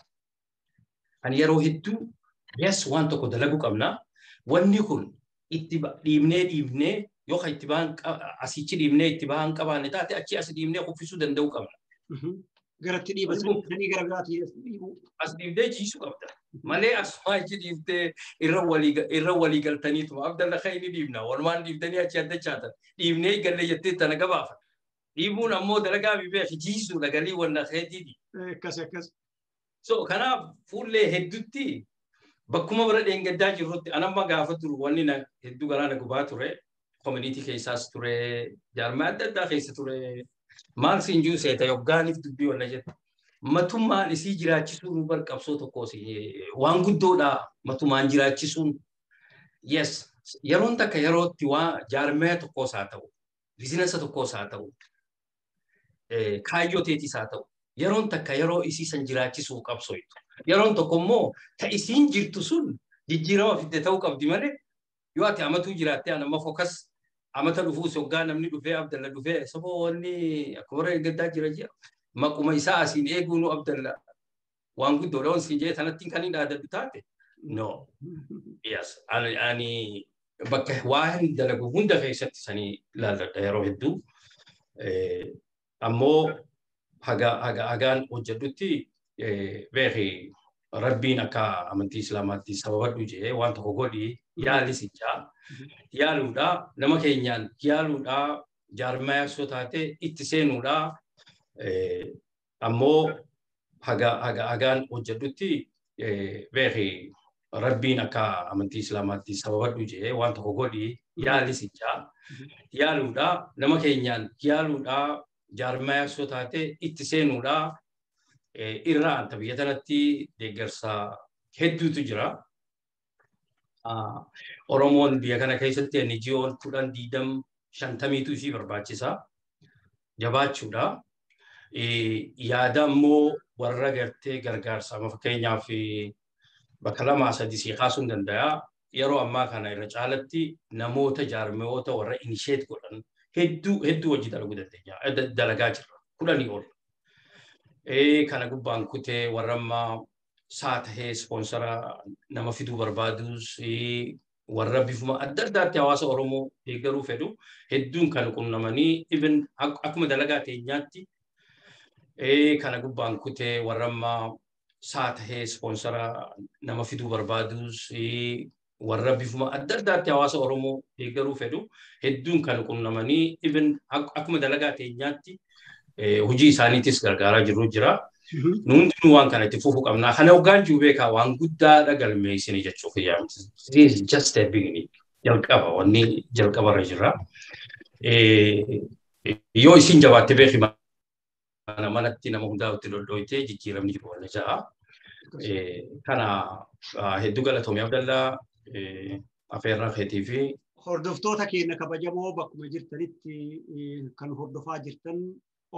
Ani yeroo hedduu yes waan tokko dalaguu qabna. Wanni kun itti dhiibnee yoo kan itti bahan asichi dhiibnee itti bahan qabaanne taate achi as dhiibnee kuffisuu danda'uu qabna. Garatti dhiiba sanii gara biraatti dhiibuu. As dhiibdee jiisuu qabda. Malee asumaa achi dhiibdee irra walii galtaniituma abdalla kan inni dhiibna walumaan dhiibdanii achi adda chaatan dhiibnee galle jettee tana gabaafa. Dhiibuun ammoo dalagaa beeki jiisuudha galii wanna keetiiti. Akkas akkas. So kanaaf fuullee hedduutti bakkuma bira dheengaddaa jirrutti anamma gaafa turu wanni hedduu galaana gubaa ture koominiitii keessaas ture jaarmaa adda addaa keessa ture maal siin jiru seeta yoggaaniif dubbii walla jette matummaan isii jiraachisuu nu barqabsoo tokkos waan guddoodha matumaan jiraachisuun yes yeroon takka yerootti waa jaarmaa tokkos haa ta'u biizinasa tokkos haa ta'u kaayyoo teetis haa ta'u yeroon takka yeroo isii san jiraachisuu qabsoitu. Yeroon tokko immoo ta isiin jirtu sun jijjiirama fidde ta'uu qabdi malee yoo ati amatuu jiraattee anamma fokas amata dhufuus hoggaa namni dhufee Abdalla dhufee saboo wanni akkuma warra gaddaa jira jira maquma isaa asiin eeguunu Abdalla waan guddoodha waan siin jedhee sanatti kan hin dhaadadhu taate no yes ani bakka waa hin dalagu hunda keessatti sanii ilaalladha yeroo hedduu ammoo hagaan hojjedhutti beeki rabbiin akka amantii islaamaatti sababadhu jedhee waan tokko godhi yaalis ijaa yaaluudha nama keenyaan yaaluudha jaarmaa soo taate itti seenuudha ammoo hagaan hojjedhutti beeki rabbiin akka amantii islaamaatti sababadhu jedhee waan tokko godhi yaalis ijaa yaaluudha nama keenyaan yaaluudha jaarmaa soo taate itti seenuudha irraa anta biyya tanatti deeggarsa hedduutu jira. Oromoon biyya kana keessatti NGO'n 10, 20, 50 ishii barbaachisa. Jabaachuudha. Yaada immoo warra gartee gargaarsa. Amma fakkeenyaaf bakka 2, 3 sii kaasuu hin danda'a. Yeroo ammaa kana irra caalatti namoota jaarmiyoota warra inisheet godhan hedduu hedduu hojii dalaguu dandeenya. Dalagaa jirra. 10 ol. Kana gubbaan kutee warra ammaa saa tahee ispoonsara nama fiduu barbaadus warra bifuma adda addaatti hawaasa Oromoo deeggaruu fedhu hedduun kan qunnamanii even akkuma dalagaa teenyaatti kana gubbaan kutee warra ammaa saa tahee ispoonsara nama fiduu barbaadus warra bifuma adda addaatti hawaasa Oromoo deeggaruu fedhu hedduun kan qunnamanii even akkuma dalagaa teenyaatti hojii isaaniitis gargaaraa jirru jira. Nu hundinuu waan kana itti fufuu qabna. Kana hoggaan jiru beekaa waan guddaadha galmeessine jechuuf yaamti. This is just a beginning. Jalqaba wanni jalqabarra jira. Yoo isin jabaatte beeki mana manatti nama hundaa itti lolloytee jijjiiramni jiru walla ja'a. Kana hedduu galatoomii Abdallaa afeerraa keetii fi Hordoftoota keenya kabajamoo bakkuma jirtanitti kan hordofaa jirtan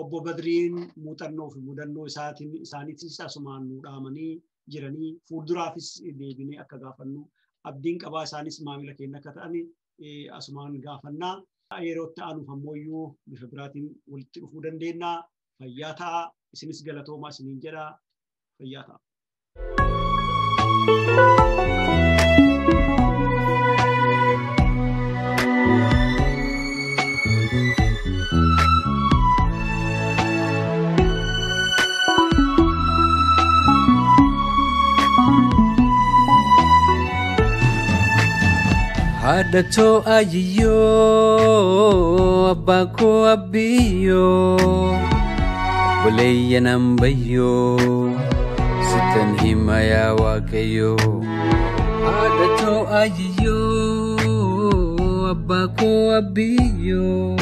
obbo Badriin muuxannoo fi mudannoo isaaniitis asumaan nu dhaamanii jiranii fuulduraafis deebinee akka gaafannu abdiin qabaa isaanis maamila keenya akka ta'an asumaan gaafannaa. Yeroo itti aanuuf ammoo bifa biraatiin walitti dhufuu dandeenya. Fayyaa ta'a. Isinis galatoomaa isiniin jedha. Fayyaa ta'a. Haadhatoo ayiyyoo abbaa koo abbiyyoo obboleeyya nan bayyoo sittan hima yaa Waaqayyoo. Haadhatoo ayiyyoo abbaa koo abbiyyoo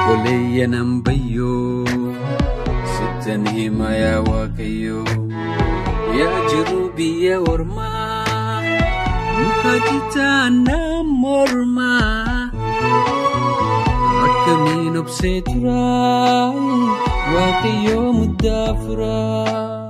obboleeyya nan bayyoo sittan hima yaa Waaqayyoo. Yaa jiru biyya ormaa Muka citaa mormaa akkamiin Obsee turaa, Waaqayyoo muddaa furaa.